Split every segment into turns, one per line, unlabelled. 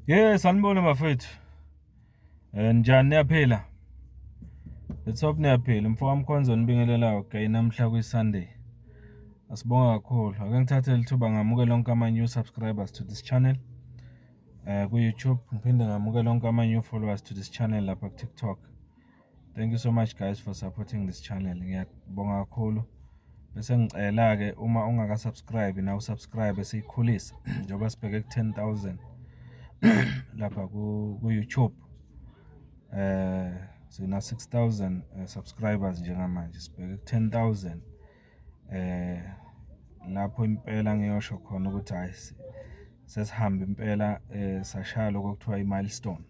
Yes, sanibona bafethu. Njani, niyaphila? Let's hope niyaphila. Mfowethu Mkhonzo nibingelelayo okay namhla kwi-Sunday. Asibonga kakhulu. Ake ngithathe lithuba ngamukele onke ama-new subscribers to this channel ku-YouTube, ngiphinde ngamukele onke ama-new followers to this channel lapha ku-TikTok. Thank you so much, guys, for supporting this channel. Ngiyabonga kakhulu. Bese ngicela-ke uma ungaka-subscribe na usubscribe, siyikhulise njengoba sibheke ku-10,000 lapha ku-YouTube. Sina 6000 subscribers njengamanje, sibheke ku-10,000 lapho impela ngiyosho khona ukuthi hayi, sesihamba impela, sashaya lokho okuthiwa i-milestone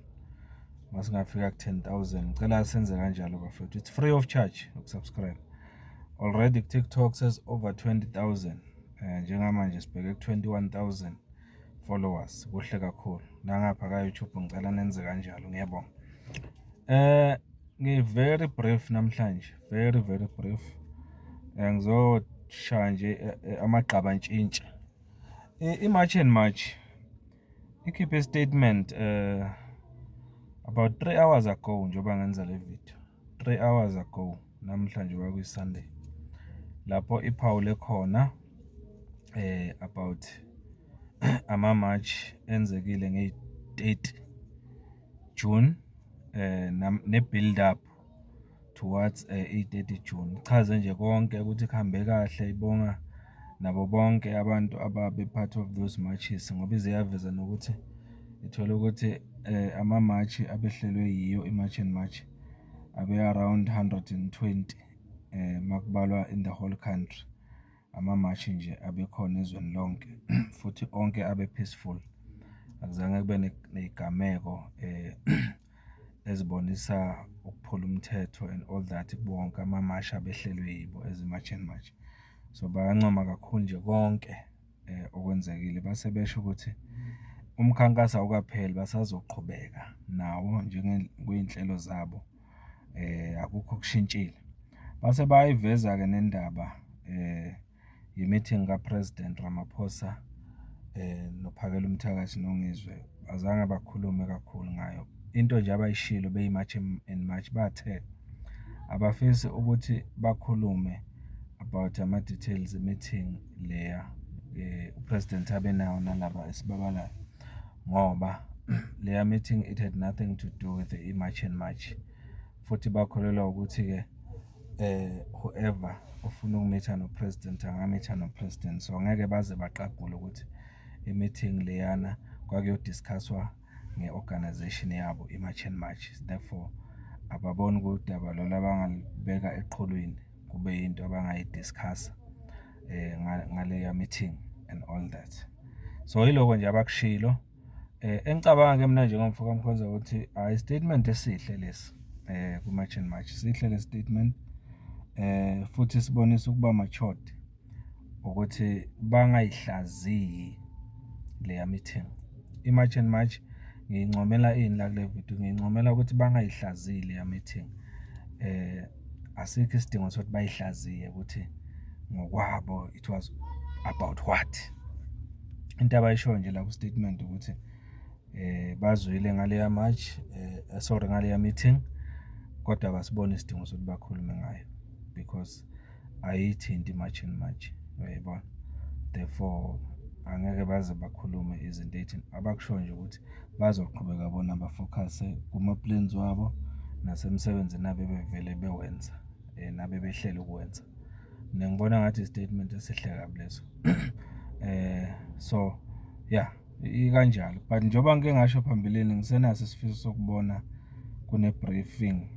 masingafika ku-10,000. Ngicela senze kanjalo, bafethu. It's free of charge ukusubscribe. Already ku-TikTok says over 20,000, njengamanje sibheke ku-21,000 followers. Kuhle kakhulu. Nangapha ka-YouTube ngicela nenze kanjalo. Ngiyabonga. Ngi very brief namhlanje, very very brief. Ngizoshaya nje amagqabantshintshi. I-March and March ikhiphe statement about 3 hours ago njengoba ngenza le video, 3 hours ago namhlanje kwakuyi-Sunday, lapho iphawule khona about ama-march enzekile ngeyi-30 June ne-build up towards i-30 June. Ichaze nje konke ukuthi kuhambe kahle, ibonga nabo bonke abantu ababe part of those marches, ngoba ize yaveza nokuthi ithole ukuthi ama-march abehlelwe yiyo i-March and March abe around 120 makubalwa in the whole country. Ama-march nje abekhona ezweni lonke futhi onke abe peaceful, akuzange kube ney'gameko ezibonisa ukuphula umthetho and all that kubo wonke amamashi abehlelwe yibo as i-March and March. So bayancoma kakhulu nje konke okwenzekile, base besho ukuthi umkhankaso awukapheli, basazoqhubeka nawo njengey'nhlelo zabo, akukho okushintshile. Base bayayiveza-ke nendaba ye-meeting ka-President Ramaphosa noPhakel'umthakathi noNgizwe, azange bakhulume kakhulu ngayo. Into nje abayishilo beyi-March and March, bathe abafisi ukuthi bakhulume about ama-details e-meeting leya u-President abenayo nalaba esibabalayo, ngoba leya meeting, it had nothing to do with i-March and March, futhi bakholelwa ukuthi-ke whoever ofuna ukumitha no-President angamitha no-President, so ngeke baze baqagule ukuthi i-meeting leyana kwakuyo-discuss-wa nge-organisation yabo i-March and March. Therefore ababoni kudaba lolu abangalubeka eqhulwini kube yinto abangayi-discuss-a ngaleya meeting and all that. So yiloko nje abakushilo. Engicabanga-ke mina njengomfo kaMkhonza ukuthi hhayi, statement esihle lesi ku-March and March, sihle le statement, futhi sibonisa ukuba matured ukuthi bangayihlaziyi leya meeting. I-March and March ngiyincomela ini la kule video? Ngiyincomela ukuthi bangayihlaziyi leya meeting. Asikho isidingo sokuthi bayihlaziye ukuthi ngokwabo it was about what. Into abayishoyo nje la ku-statement ukuthi bazwile ngaleya march, sorry, ngaleya meeting, kodwa abasiboni isidingo sokuthi bakhulume ngayo because ayiyithinti i-March and March, uyayibona? Therefore angeke baze bakhulume izinto ey'thinta. Abakushoyo nje ukuthi bazoqhubeka bona ba-focus-e kuma-plans wabo nasemsebenzini abebevele bewenza, nabebehlela ukuwenza. Mina ngibona ngathi i-statement esihle kabi leso. So yeah, ikanjalo, but njengoba ngike ngasho phambilini, ngisenaso isifiso sokubona kune-briefing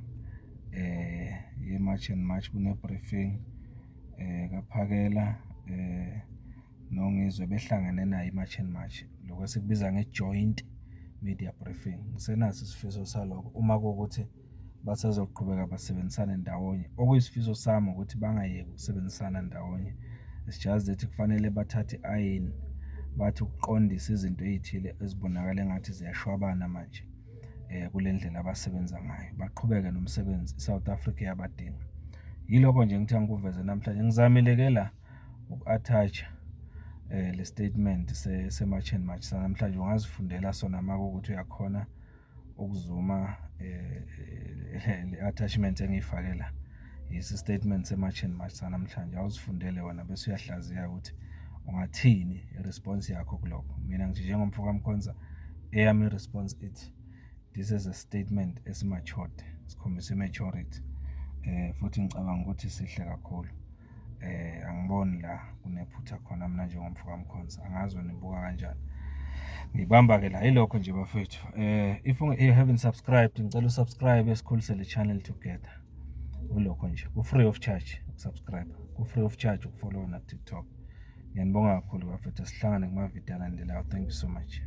ye-March and March, kune-briefing kaPhakela noNgizwe behlangene nayo i-March and March, lokhu esikubiza nge-joint media briefing. Ngisenaso isifiso salokho uma kuwukuthi basazoqhubeka basebenzisane ndawonye, okuyisifiso sami ukuthi bangayeki ukusebenzisana ndawonye. It's just that kufanele bathathe i-ayini, bathi ukuqondisa izinto ey'thile ezibonakala engathi ziyashwabana manje kule ndlela abasebenza ngayo, baqhubeke nomsebenzi, i-South Africa iyabadinga. Yilokho nje engithanda ukuveza namhlanje. Ngizamile-ke la uku-attach-a Le statement se-March and March sanamhlanje ungazifundela sona uma kuwukuthi uyakhona ukuzuma le attachment engiyifake la. Yiso i-statement se-March and March sanamhlanje. Awuzifundele wena bese uyahlaziya ukuthi ungathini, i-response yakho kulokho. Mina ngithi njengomfo kaMkhonza, eyami i-response ithi this is a statement esi-matured, sikhombisa i-maturity, futhi ngicabanga ukuthi sihle kakhulu. Angiboni la kunephutha khona mina njengomfo kaMkhonza. Angazi wena ubuka kanjani. Ngibamba-ke la, yilokho nje bafethu. If you haven't subscribed, ngicela u-subscribe, sikhulise le channel together. Kulokho nje, ku-free of charge uku-subscribe, ku-free of charge uku-follow na-TikTok. Ngiyanibonga kakhulu bafethu, asihlangane kuma-video alandelayo. Thank you so much.